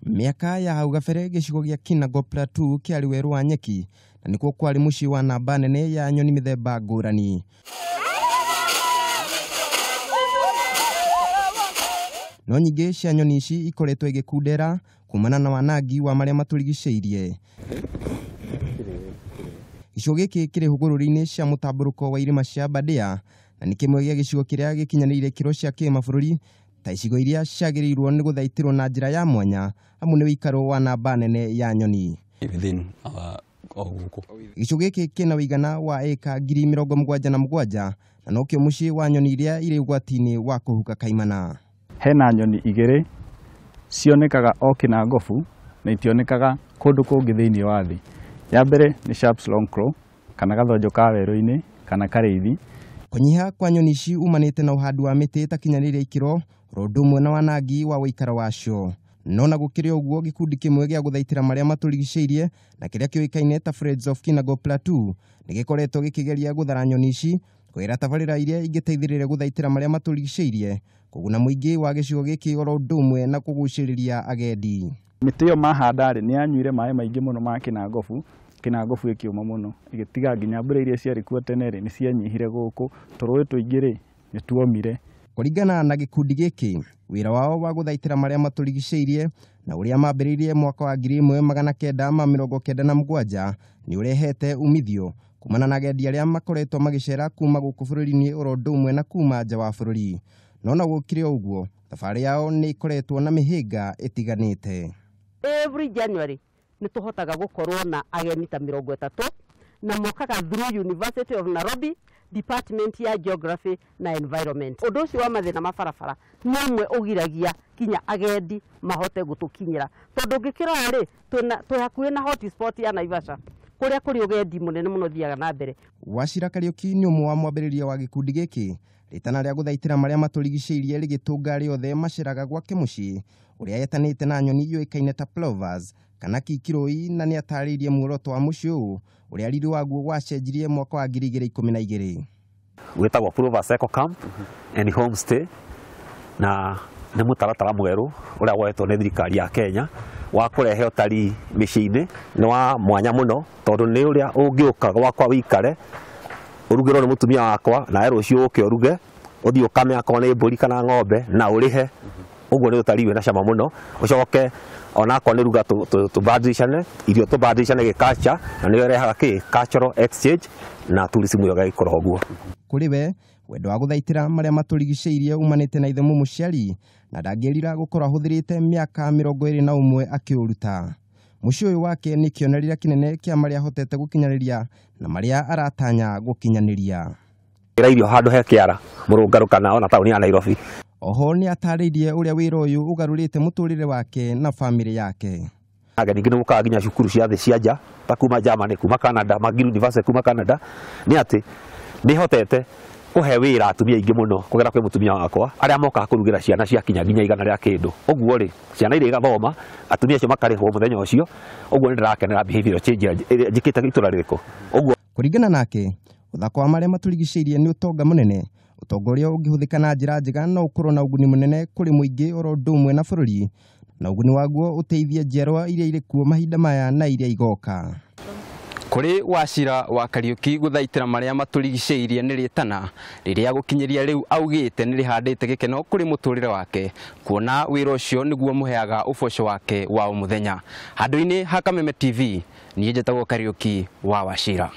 Mĩaka ya hau gabere gĩcigo gĩa Kinangop Plateau kĩarĩ werũ wa nyeki na nĩkuo kwarĩ mũciĩ wa namba nene ya nyoni mĩthemba ngũrani. No nyingĩ cia nyoni ici ikoretwo igĩkundera kumana na wanangi wa marĩa matũrigicĩirie. Gĩcigo gĩkĩ kĩrĩ hũgũrũrũ-inĩ cia mũtambũrũko wa irĩma cia Aberdare na nĩ kĩmwe gĩa gĩcigo kĩrĩa gĩkinyanĩire ikĩro cia kĩmabũrũri ta icigo iria ciagĩrĩirwo nĩ gũthaitĩrwo na njĩra ya mwanya amu nĩ wĩikaro wa namba nene ya nyoni. Gĩcigo gĩkĩ kĩna ũigana wa ĩka 77,000 na nokĩo mũciĩ wa nyoni iria irĩ ũgwati-inĩ wa kũhuka kaimana. Hena nyoni igĩrĩ cionekaga o Kinangofu na itionekaga kũndũ kũngĩ thĩinĩ wa thĩ. Ya mbere nĩ Sharpe's Longclaw kana gathonjo ka werũ-inĩ kana karĩithi. Kũnyiha kwa nyoni ici umanĩte na ũhandi wa mĩtĩ ĩtakinyanĩire ikĩro oro ũndũ ũmwe na wanangi wa ũikaro wacio. No na gũkĩrĩ ũguo gĩkundi kĩmwe gĩa gũthaitĩra marĩa matũrigicĩirie na kĩrĩa kĩũĩkaine ta Friends of Kinangop Plateau nĩ gĩkoretwo gĩkĩgeria gũthara nyoni ici kũgerera tabarĩra iria ingĩteithĩrĩria gũthaitĩra marĩa matũrigicĩirie kũguna mũingĩ wa gĩcigo gĩkĩ oro ũndũ ũmwe na kũgucĩrĩria agendi. Mĩtĩ ĩyo mahanda rĩ nĩ yanyuire maĩ maingĩ mũno ma Kinangofu, Kinangofu ĩkĩũma mũno ĩgĩtiga nginya mbura iria ciarĩ kuo tene rĩ nĩ cianyihire gũkũ, tũrũĩ tũingĩ rĩ nĩ tuomire. Kũringana na gĩkundi gĩkĩ wĩra wao wa gũthaitĩra marĩa matũrigicĩirie na ũrĩa mambĩrĩirie mwaka wa 1997 nĩ ũrehete umithio kumana na agendi arĩa makoretwo magĩcera kuma gũkũ bũrũri-inĩ oro ũndũ ũmwe na kuma nja wa bũrũri. No na gũkĩrĩ ũguo thabarĩ yao nĩ ĩkoretwo na mĩhĩnga ĩtiganĩte. Every January nĩ tũhotaga gũkorwo na ageni ta 30 na mokaga through University of Nairobi Department ya Geography na Environment. Ũndũ ũcio wa mathĩna ma barabara nĩ ũmwe ũgiragia kinya agendi mahote gũtũkinyĩra tondũ ũngĩkĩrora rĩ twĩ hakuhĩ na hotspot ya Naivasha kũrĩa kũrĩ ũgendi mũnene mũno thiaga na mbere. Wachira Kariuki nĩ ũmwe wa mwambĩrĩria wa gĩkundi gĩkĩ rĩtana rĩa gũthaitĩra marĩa matũrigicĩirie rĩgĩtũnga rĩothe maceraga gwake mũciĩ ũrĩa etanĩte na nyoni yũĩkaine ta plovers kana kikirũi na nĩ atarĩirie muoroto wa mũciĩ ũyũ ũrĩa riri waguo wacenjirie mwaka wa 2012. Wĩtagwo Plovers Eco Camp and Homestay na nĩ mũtaratara mwerũ ũrĩa woetwo nĩ thirikari ya Kenya wa kũrehe ũtarii mĩciĩ-inĩ. Nĩ wa mwanya mũno tondũ nĩ ũrĩa ũngĩũka gwakwa wĩikare ũrugĩrwo nĩ mũtumia wakwa nawe rũciũ ũke ũruge ũthiĩ ũkame akorwo nĩ mbũri kana ng'ombe na ũrĩhe. Ũguo nĩ ũtarii wĩna cama mũno ũcoke onakorwo nĩ ruga tũbadilishane irio tũbadilishane gĩculture na nĩyo ĩrehaga kĩ cultural exchange na tourism ĩyo ĩgagĩkũra ũguo. Kũrĩ we wendo wa gũthaitĩra marĩa matũrigicĩirie umanĩte na ithe mũmũciari na ndangĩrira gũkorwo ahũthĩrĩte mĩaka 21 akĩũruta. Mũciĩ ũyũ wake nĩ kĩonereria kĩnene kĩa marĩa ahotete gũkinyanĩria na marĩa aratanya gũkinyanĩria. Ĩra irio handũ he kĩara mũrũngarũ kana ona taũni ya Nairobi. Oho nĩ atarĩirie ũrĩa wĩra ũyũ ũgarũrĩte mũtũrĩre wake na bamĩrĩ yake. Ageni ningĩ nĩ gũkaga nginya cukuru cia thĩ cia nja ta kuma Germany, kuma Canada, McGill University kuma Canada, nĩ atĩ nĩ hotete kũhe wĩra atumia aingĩ mũno kũgera kwĩ mũtumia wakwa arĩa mokaga kũrugĩra ciana cia kinya nginya 100 rĩa kĩndũ. Ũguo rĩ ciana iria igathoma atumia acio makarĩhwo mũthenya ũcio. Ũguo nĩ ndĩrakenera behavioral change ĩrĩa njĩkĩte itũra rĩrĩkũ. Ũguo kũringana nake ũthaka wa marĩa matũrigicĩirie nĩ ũtonga mũnene, ũtonga ũrĩa ũngĩhũthĩka na njĩra njega no ũkorwo na ũguni mũnene kũrĩ mũingĩ oro ũndũ ũmwe na bũrũri na ũguni waguo ũteithie njiarwa iria irĩ kuo mahinda maya na iria igoka. Kũrĩ Wachira wa Kariuki gũthaitĩra marĩa matũrigicĩirie nĩ rĩtana rĩrĩa gũkinyĩria rĩu augĩte nĩ rĩhandĩte gĩkeno kũrĩ mũtũrĩre wake kuona wĩra ũcio nĩguo mũheaga ũboco wake wa o mũthenya. Handũ-inĩ ha Kameme TV niĩ njĩtagwo Kariuki wa Wachira.